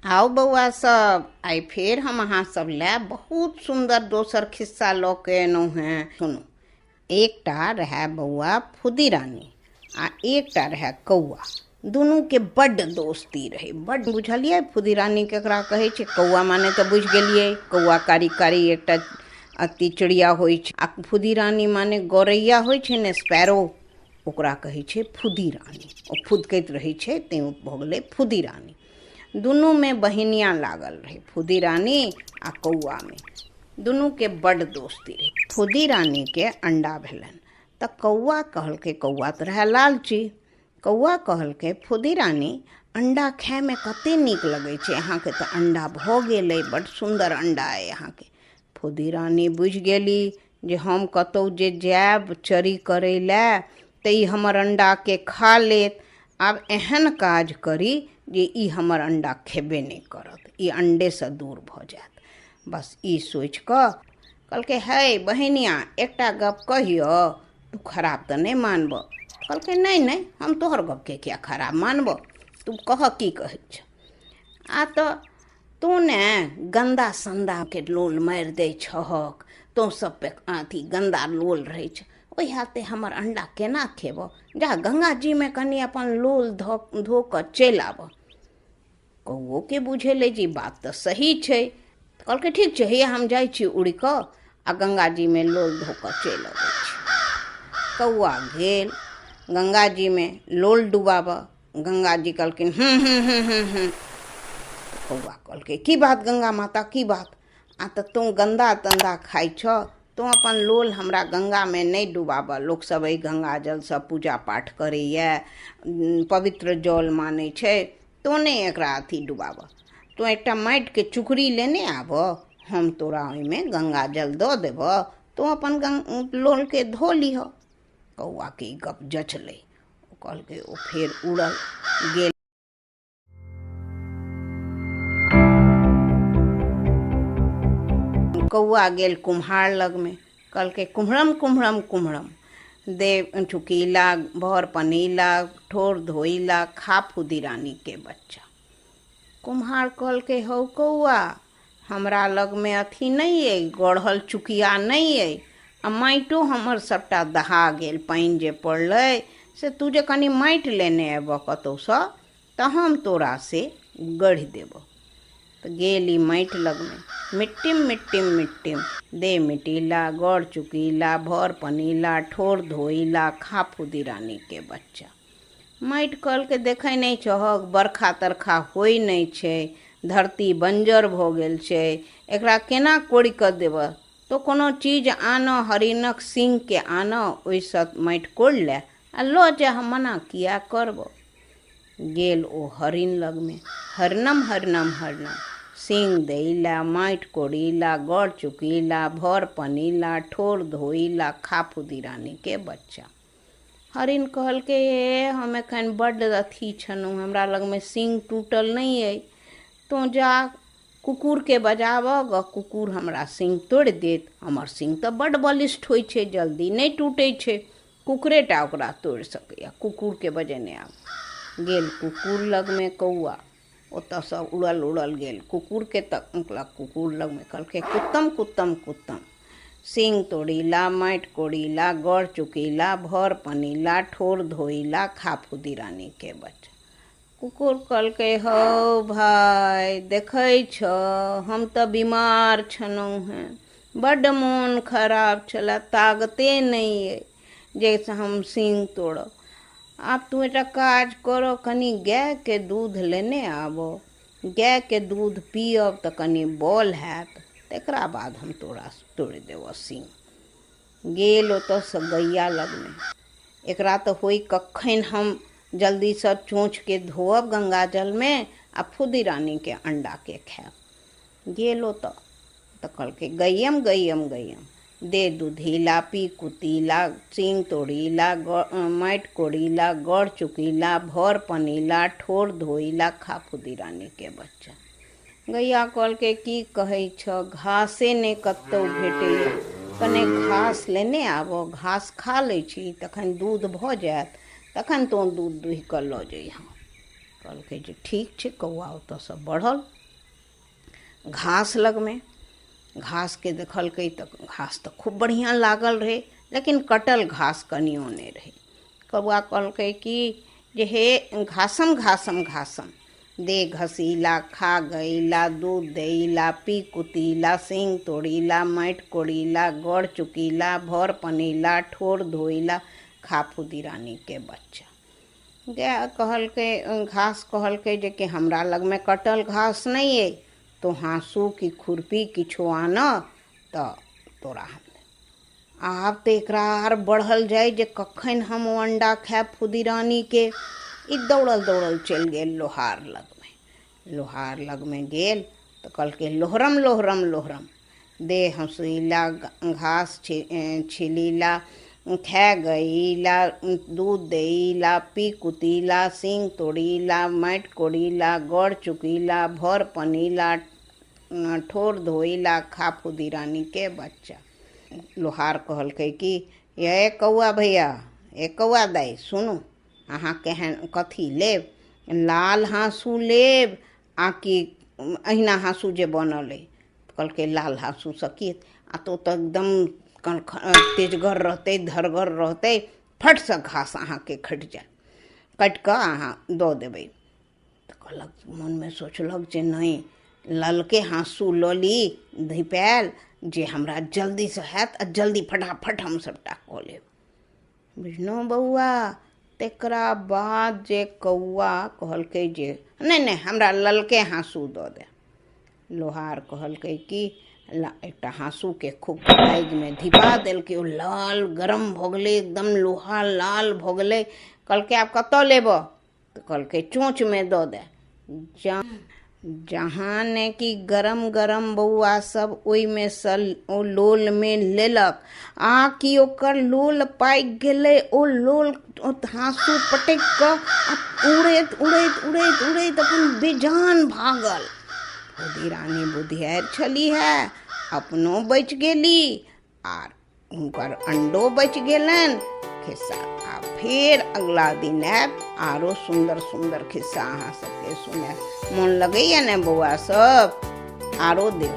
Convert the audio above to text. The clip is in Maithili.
आउ बौआ सब, आइ फेर हम अहाँ सब लए बहुत सुन्दर दोसर खिस्सा लऽ के एलहुँ हेँ। सुनू, एकटा रहए बौआ फुदी रानी आ एकटा रहए कौआ। दुनूके बड्ड दोस्ती रहै, बड्ड। बुझलियै फुदी रानी केकरा कहै छै? कौआ माने तऽ बुझि गेलियै, कौआ कारी कारी एकटा अथी चिड़िया होइ छै। आ फुदी रानी माने गौरैया होइ छै ने, स्पैरो, ओकरा कहै छै फुदी रानी। ओ फुदकैत रहै छै, तैँ ओ भऽ गेलै फुदी रानी। दुनूमे बहिनिया लागल रहै, फुदी रानी आ कौआमे। दुनूके बड्ड दोस्ती रहै। फुदी रानीके अंडा भेलनि तऽ कौआ कहलकै, कौआ तऽ रहै लालची, कौआ कहलकै फुदी रानी अंडा खाइमे कते नीक लगै छै, अहाँके तऽ अंडा भऽ गेल अइ, बड्ड सुन्दर अंडा अइ अहाँके। फुदी रानी बुझि गेली जे हम कतहु जे जायब चरी करै लए तऽ ई हमर अंडाके खा लेत। आब एहन काज करी जे ई हमर अंडा खेबे नहि करत, ई अंडेसँ दूर भऽ जायत। बस ई सोचि कऽ कहलकै, हे बहिनिया, एकटा गप कहियौ, तू खराब तऽ नहि मानबह? कहलकै, नहि नहि, हम तोहर गपके किया खराब मानबह, तू कह की कहै छह। आ तऽ तू ने गन्दा सन्दाके लोल मारि दै छहक, तोँ सब पे अथी गन्दा लोल रहै छ, ओहि हाथे हमर अंडा केना खेबह? जा गङ्गाजीमे कनि अपन लोल धो धो कऽ चलि आबह। कौओके बुझेलै जे ई बात तऽ सही छै। कहलकै ठीक छै, हैया हम जाइ छी उड़ि कऽ आ गङ्गाजीमे लोल धो कऽ चलि अबै छी। कौआ गेल गङ्गाजीमे लोल डुबाबऽ। गङ्गाजी कहलखिन हूँ हूँ हूँ हूँ हूँ। कौआ कहलकै की बात गङ्गा माता, की बात? आ तऽ तोँ गन्दा तन्दा खाइ छह, तोँ अपन लोल हमरा गङ्गामे नहि डुबाबऽ। लोकसभ एहि गङ्गा जलसँ पूजा पाठ करैए, पवित्र जल मानै छै, तोँ नहि एकरा अथी डुबाबऽ। तोँ एकटा माटिके चुकड़ी लेने आबऽ, हम तोरा ओहिमे गङ्गा जल दऽ देबऽ, तोँ अपन लोलके धो लिहऽ। कौआके ई गप जँचलै। ओ कहलकै, ओ फेर उड़ल गेल। कौआ गेल कुम्हार लगमे, कहलकै कुम्हरम कुम्हरम कुम्हरम, दे चुकीला भर पनीला ठोर धोइला खा फुदी रानीके बच्चा। कुम्हार कहलकै हौ कौआ, हमरा लगमे अथी नहि अइ, गढ़ल चुकिया नहि अइ, आ माटिओ हमर सभटा दहा गेल, पानि जे पड़लै से। तू जे कनि माटि लेने अयबह कतहुसँ तऽ हम तोरा से गढ़ि देबह। तऽ गेल ई माटि लगमे, मिट्टीम मिट्टीम मिट्टीम, दे मिटीला गढ़ चुकीला भर पनीला ठोर धोइला खा फुदी रानीके बच्चा। माटि कहलकै देखै नहि छहक, बरखा तरखा होइ नहि छै, धरती बञ्जर भऽ गेल छै, एकरा केना कोड़ि कऽ देबह? तो कोनो चीज आनऽ, हरिणक सीङ्गके आनऽ, ओहिसँ माटि कोड़ि ले आ लऽ जा, हम मना किया करबह? गेल ओ हरिण लगमे, हरिणम हरिणम हरिणम, सींग दैला माटि कोड़ीला गड़ चुकीला भर पनीला ठोर धोइला खा फुदी रानीके बच्चा। हरिण कहलकै हे, हम एखन बड्ड अथी छलहुँ, हमरा लगमे सींग टूटल नहि अइ, तोँ जा कुकुरके बजाबऽ गऽ, कुकुर हमरा सींग तोड़ि देत। हमर सींग तऽ बड्ड बलिष्ठ होइ छै, जल्दी नहि टूटै छै, कुकुरेटा ओकरा तोड़ि सकैए, कुकुरके बजेने आब। गेल कुकुर लगमे कौआ, ओतऽसँ उड़ल उड़ल गेल कुकुरके तक कुकुर लगमे, कहलकै कुत्तम कुत्तम कुत्तम, सींग तोड़ीला माटि कोड़ीला गड़ चुकीला भर पनीला ठोर धोइला खा फुदी रानीके बच्चा। कुकुर कहलकै हौ भाय, देखै छह हम तऽ बीमार छलहुँ हेँ, बड्ड मोन खराब छलए, ताकते नहि अइ जाहिसँ हम सींग तोड़ब। आब तू एकटा काज करऽ, कनि गायके दूध लेने आबऽ, गायके दूध पियब तऽ कनि बल हैत, तकरा बाद हम तोरा तोड़ि देबऽ सींग। गेल ओतऽसँ गैया लगमे, एकरा तऽ होइ कखन हम जल्दीसँ चोँचके धोअब गङ्गा जलमे आ फुदी रानीके अंडाके खायब। गेल ओतऽ तऽ कहलकै गैयम गैयम गैयम, दे दूधीला पी कुतीला सींग तोड़ीला माटि कोड़ीला गड़ चुकीला भर पनीला ठोर धोइला खा फुदी रानीके बच्चा। गैया कहलकै की कहै छह, घासे नहि कतहु भेटैए, कने घास लेने आबऽ, घास खा लै छी तखन दूध भऽ जायत, तखन तोँ दूध दुहि कऽ लऽ जइहऽ। कहलकै जे ठीक छै। कौआ ओतऽसँ बढ़ल घास लगमे। घासके देखलकै तऽ घास तऽ खूब बढ़िआँ लागल रहै, लेकिन कटल घास कनियो नहि रहै। कौआ कहलकै कि जे हे घासम घासम घासम, दे घसीला खा गईला, दूध देईला, पी कुतीला, सींग तोड़ीला, माटि कोड़ीला, गड़ चुकीला, भर पनीला, ठोर धोइला, खा फुदी रानीके बच्चा। गाय कहलकै, घास कहलकै जे कि हमरा लगमे कटल घास नहि अइ, तो हाँसू कि खुरपी किछो आनऽ तऽ तोरा हम। आब तऽ एकरा आर बढ़ल जाय जे कखन हम ओ अंडा खायब फुदी रानीके। ई दौड़ल दौड़ल चलि गेल लोहार लगमे। लोहार लगमे गेल तऽ कहलकै लोहरम लोहरम लोहरम, दे हँसुइला, घास छिलीला, खा गईला, दूध देईला, पी कुतीला, सींग तोड़ीला, माटि कोड़ीला, गड़ चुकीला, भर पनीला, ठोर धोइला, खा फुदी रानीके बच्चा। लोहार कहलकै कि ये कौआ भैया, ए कौआ दाइ, सुनू, अहाँ केहन कथी लेब? लाल हाँसू लेब आ कि अहिना हाँसू जे बनल अइ? कहलकै लाल हाँसूसँ की? आ तऽ ओ तऽ एकदम तेजगर रहतै, धरगर रहतै, फटसँ घास अहाँके खटि जायत, काटि कऽ अहाँ दऽ देबै। तऽ कहलक, मोनमे सोचलक जे नहि, ललके हाँसू लऽ ली धिपायल, जे हमरा जल्दीसँ हैत आ जल्दी फटाफट हम सभटा कऽ लेब। बुझलहुँ बौआ? तकरा बाद जे कौआ कहलकै जे नहि नहि, हमरा ललके हाँसू दऽ दे। लोहार कहलकै कि एकटा हाँसूके खूब आगिमे धिपा देलकै, ओ लाल गरम भऽ गेलै, एकदम लोहा लाल भऽ गेलै। कहलकै आब कतऽ लेबऽ? तऽ कहलकै चोँचमे दऽ दे। जहाँ ने कि गरम गरम बौआ सब ओहिमे सँ ओ लोलमे लेलक आ कि ओकर लोल पाकि गेलै। ओ लोल हाँसू पटकि कऽ आ उड़ैत उड़ैत उड़ैत उड़ैत अपन बेजान भागल। फुदी रानी बुधियारि छलीह, अपनो बचि गेली आर हुनकर अंडो बचि गेलनि। खिस्सा आ फेर अगला दिन आयब, आरो सुन्दर सुन्दर खिस्सा अहाँ सबके सुनायब। मोन लगैया ने बौआ सब? आरो देब।